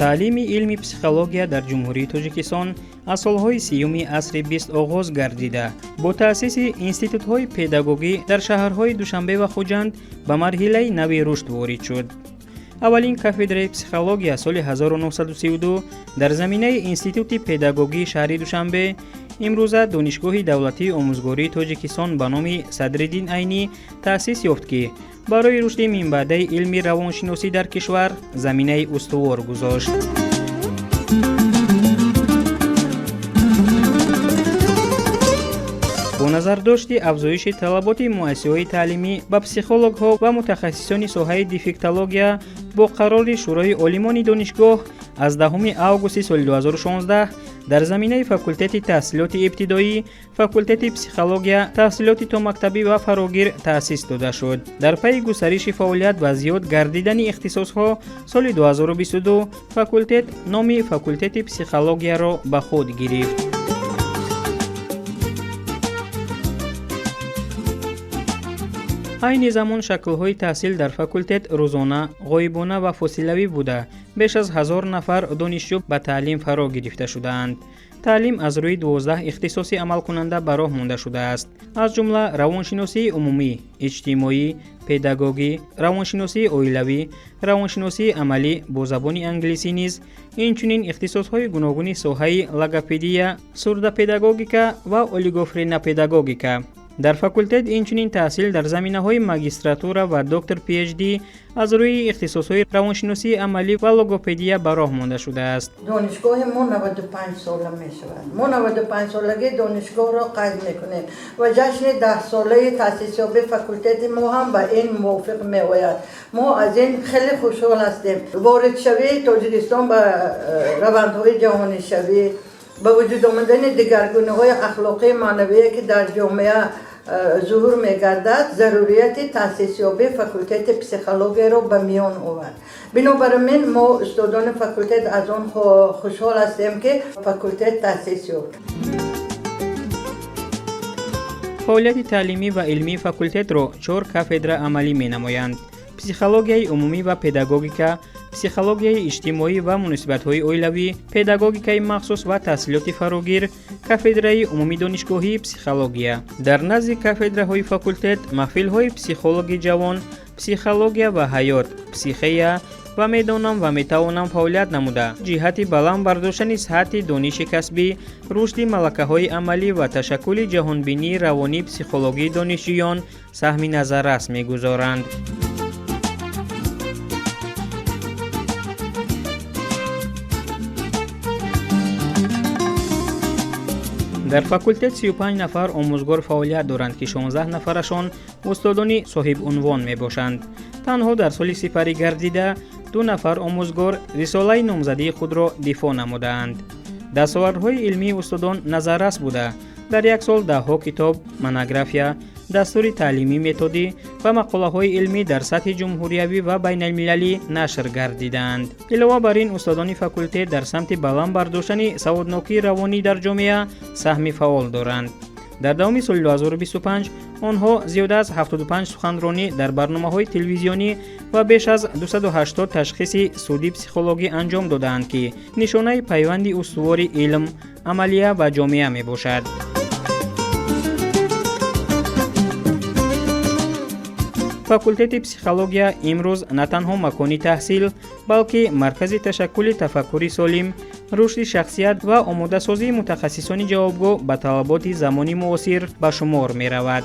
Таълими илми психология дар Ҷумҳурии Тоҷикистон аз солҳои 30-уми асри 20 оғоз гардида, бо таъсиси институтҳои педагогӣ дар шаҳрҳои Душанбе ва Хуҷанд ба марҳилаи нави рушд ворид шуд. Аввалин кафедраи психология соли 1932 дар заминаи Институти педагогии шаҳри Душанбе, имрӯза Донишгоҳи давлатии омӯзгории Тоҷикистон ба номи Садриддин Айнӣ, таъсис ёфт, ки барои рушди минбаъдаи илми равоншиносӣ дар кишвар заминаи устувор гузошт. Бо назардошти афзоиши талаботи муассисаҳои таълимӣ ба психологҳо ва мутахассисони соҳаи дефектология, бо қарори Шӯрои олимони донишгоҳ аз 10 августи соли 2016 дар заминаи факултети таҳсилоти ибтидоӣ факултети психология, таҳсилоти томактабӣ ва фарогир таъсис дода шуд. Дар пайи густариши фаъолият ва зиёд гардидани ихтисосҳо, соли 2022 факултет номи факултети психологияро ба худ гирифт. Айни замон шаклҳои таҳсил дар факултет рӯзона, ғоибона ва фосилавӣ буда, беш аз 1000 нафар донишҷӯ ба таълим фаро гирифта шудаанд. Таълим аз рӯи 12 ихтисоси амалкунанда ба роҳ монда шудааст, аз ҷумла равоншиносии умумӣ, иҷтимоӣ, педагогӣ, равоншиносии оилавӣ, равоншиносии амалӣ бо забони англисӣ низ, инчунин ихтисосҳои гуногуни соҳаи логопедия, сурдопедагогика ва олигофренопедагогика. Дар факултет инчунин таҳсил дар заминаҳои магистратура ва доктор PhD аз рӯи ихтисосҳои равоншиносии амалӣ ва логопедия ба роҳ монда шудааст. Донишгоҳи мо 95 сола мешавад. Мо 95-солагии донишгоҳро қайд мекунем ва ҷашни 10-солаи таъсисёбии факултети мо ҳам ба ин мувофиқ меояд. Мо аз ин хеле хушҳол ҳастем. Воридшавии Тоҷикистон ба равандҳои ҷаҳонишавӣ, ба вуҷуд омадани дигаргуниҳои ахлоқии маънавие, ки дар ҷомеа зуҳур мегардад, зарурияти таъсисёбии факултети психологияро ба миён овард. Бинобар ин мо, устодони факултет, аз он хушҳол ҳастем, ки факултет таъсис ёфт. Фаъолияти таълимӣ ва илмии факултетро чор кафедра амалӣ менамоянд: психологияи умумӣ ва педагогика, психологияи иҷтимоӣ ва муносибатҳои оилавӣ, педагогикаи махсус ва таҳсилоти фарогир, кафедраи умумидонишгоҳии психология. Дар назди кафедраҳои факултет маҳфилҳои психологи ҷавон, психология ва ҳаёт, психея ва медонам ва метавонам фаъолият намуда, ҷиҳати баланд бардоштани сатҳи дониши касбӣ, рушди малакаҳои амалӣ ва ташаккули ҷаҳонбинии равонии психологии донишҷӯён саҳми назаррас мегузоранд. Дар факултет 35 нафар омӯзгор фаъолият доранд, ки 16 нафарашон устодони соҳибунвон мебошанд. Танҳо дар соли сипарӣ гардида ду нафар омӯзгор рисолаи номзадии худро дифоъ намудаанд. Дастовардҳои илмии устодон назаррас буда, дар як сол даҳҳо китоб, монография, дастури таълимӣ методӣ ва мақолаҳои илмӣ дар сатҳи ҷумҳуриявӣ ва байналмилалӣ нашр гардидаанд. Илова бар ин, устодони факултет дар самти баланд бардоштани саводнокии равонӣ дар ҷомеа саҳми фаъол доранд. Дар давоми соли 2025 онҳо зиёда аз 75 суханронӣ дар барномаҳои телевизионӣ ва беш аз 280 ташхиси судӣ психологӣ анҷом додаанд, ки нишонаи пайванди устувори илм, амалия ва ҷомеа мебошад. Факултети психология имрӯз на танҳо макони таҳсил, балки маркази ташаккули тафаккури солим, рушди шахсият ва омодасозии мутахассисони ҷавобгӯ ба талаботи замони муосир ба шумор меравад.